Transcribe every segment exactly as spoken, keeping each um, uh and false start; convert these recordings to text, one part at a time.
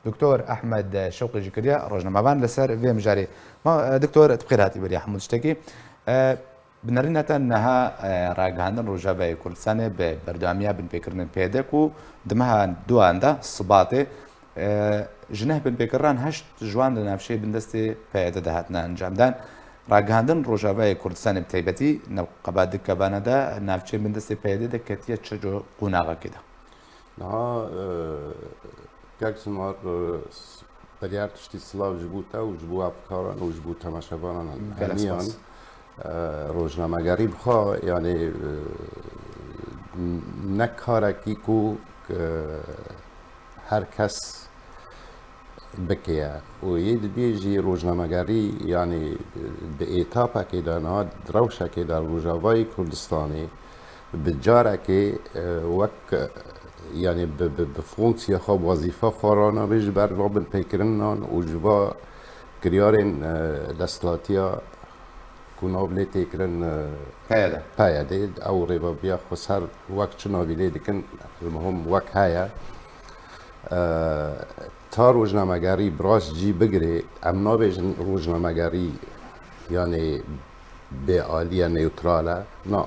Doktor Ehmed Şewqî jî kiriye rojnamevan li ser vê mijarê. Ma, e, Doktor, tu bi xêr hatî beriya hemû tiştekî. E, bi nerîna te niha, e, ragihandin Rojavayê Kurdistanê bi berdewamiya binpêkirinên P Y D ku di meha duan de Sibatê, e, ji neh binpêkirinan heşt ji wan li navçeyê bindestê P Y D de hatine encamdan. Ragihandin Rojavayê Kurdistanê bi taybetî newqeba di kevana de navçeyên bindestê P Y D de ketiye çi qûnaxekê de? Niha, e, kek Zimar, e, s-, peryar tiştî silav ji bo te û ji bo hevkaran û ji bo temaşevanan Gelek hemiyan. Spas. E, rojnamegerî bi xwe, yanî, e, n-, ne karekî ku, e, her kes bike ye. Û yê dibê jî rojnamegerî, yanî, di etapekê de, niha di rewşekê de Rojavayê Kurdistanê bi carekê, e, wek, e, yanî bi, bi, bi fonksiya xwe, bi wezîfa xwe ranabê ji ber van binpêkirinan û ji va kiryarên, e, desthilatiya ku nav lê tê kirin, e, P Y D. P Y D, ew rêvebiya xweser wek çi navî lê dikin, ji mihim wek heye. E, ta rojnamegerî bi rast cî bigirê, em nabêjin rojnamegerî, yanî bê aliye, newtral e. Na,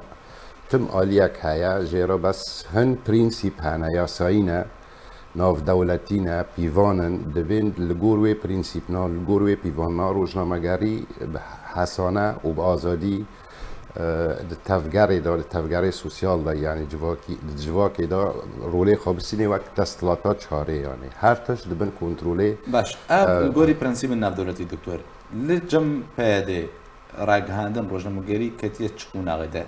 tim aliyek heye, jê re bes hin prensîp hene, yasayî ne, navdewletî ne, pîvan in, divên li gor wê prensîpna, li gor wê pîvanna rojnamegerî bi hesane û bi azadî, e, di tevgerê de, di tevgerê sosyal de, yanî civakî, di civakê de rolê xwe bisînê wek desthilata çarê, yanî her tişt di bin kontrolê. Baş, ev, e, li gorî prensîbên navdewletî, doktor, li cem P Y D ragihandin rojnamegerî ketiye çi qûnaxê de?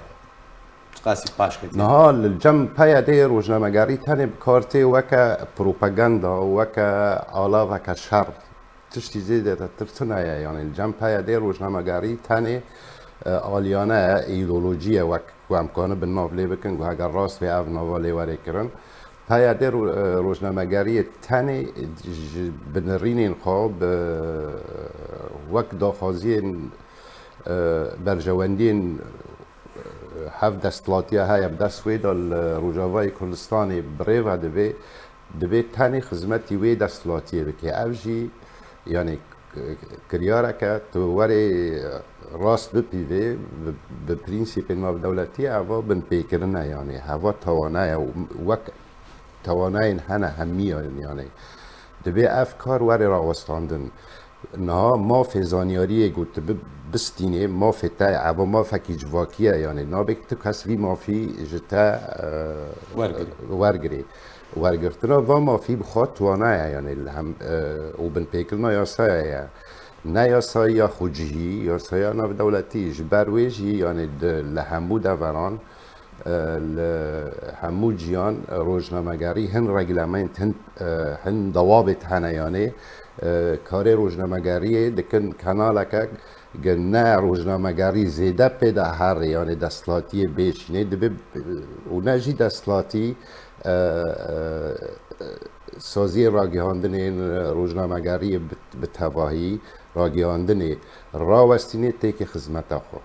Çiqasî paş ketiye? Niha li cem P Y D rojnamegerî tenê bi kar tê weke propaganda, weke alaveke şer. Tiştî zêdetir tune ye, yanî li cem P Y D rojnamegerî tenê, e, aliyane ye, îdeolojî ye, wek ku em kanibin nav lê bikin, ku heger rast be ev nava lê were kirin. P Y D ro-, e, rojnamegeriyê tenê ji binirînên xwe bi, wek daxwaziyên, e, berjewendiyên, e, hev desthilatiya heye, bi dest wê de li Rojavayê Kurdistanê bi rê ve dibe, dibe tenê xizmetî wê desthilatiyê bike. Ev jî, yanî, k-, kiryareke tu werê rast bipîvê, bi, bi prensîpên navdewletî, eva binpêkirin e, yanî heva tawana ye û wek tawanayên hene hemiyan, yanî divê ev kar were rawestandin. Niha mafê zanyariyê ku tu bi-, bistînê, mafê te, eva mafekî civakî ye, yanî nabe ku tu kes vî mafî ji te, e, Wergirê. wergirê. Wergirtina va mafî bi xwe twana ye, yanî li hem, e, û binpêkirina yasaya ye. Ne yasaya xwecihî, yasaya navdewletî. Ji ber wê jî, yanî di, li hemû deveran, e, li hemû ciyan rojnamegerî hin reglement, hin, e, hin dawabêt hene, yanî, e, karê rojnamegeriyê dikin kanaleke Ge ne rojnamegerî zêde pê de herê, yanî desthilatiyê bêşînê dibe, û ne jî desthilatî, e, e, saziyê ragihandinên rojnamegeriyê bi, bi tevahî ragihandinê rawestînê têkê xizmeta xwe.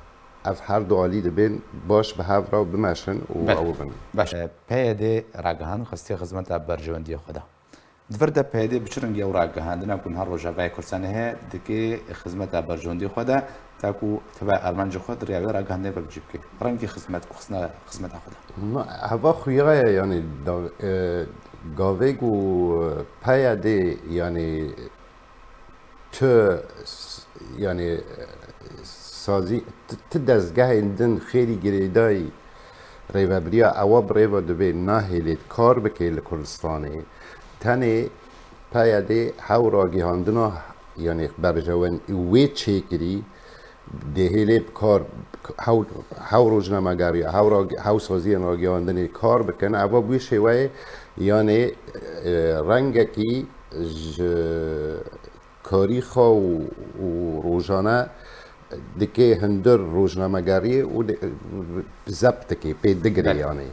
Ev her du alî dibên baş bi hev re bimeşin û Belê. ew bin. Baş. E, P Y D ragihan xistê xizmeta berjewendiyê xwe de. Di vir de P Y D bi çi rengî ew ragihandina ku niha Rojavayê Kurdistanê heye, dike xizmeta berjewendiyê xwe de, ta ku teva armancê xwe di riya wê ragihandinê ve bi cî bike? Rengî xizmet ku xistine xizmeta xwe de. Na, heva xuya ye, yanî da, e, gavê ku P Y D, yanî tu s-, yanî, e, sazî, tu, tu dezgehên din xêrî girêdayî rêvebiriya ewa bi rê ve divê nahêlê kar bike li Kurdistanê. Tenê P Y D hew ragihandina, yanî berjewen wê çêkirî, dê hêlê bi kar, hew, hew rojnamegeriya, hew rag-, hew saziyên ragihandinê kar bikin. Eva bi wî şêweyê, yanî, e, rengekî ji karî xwe û, û rojane dike hundir rojnamegeriyê û de-, zebt dike, pê digire Belê. yanî.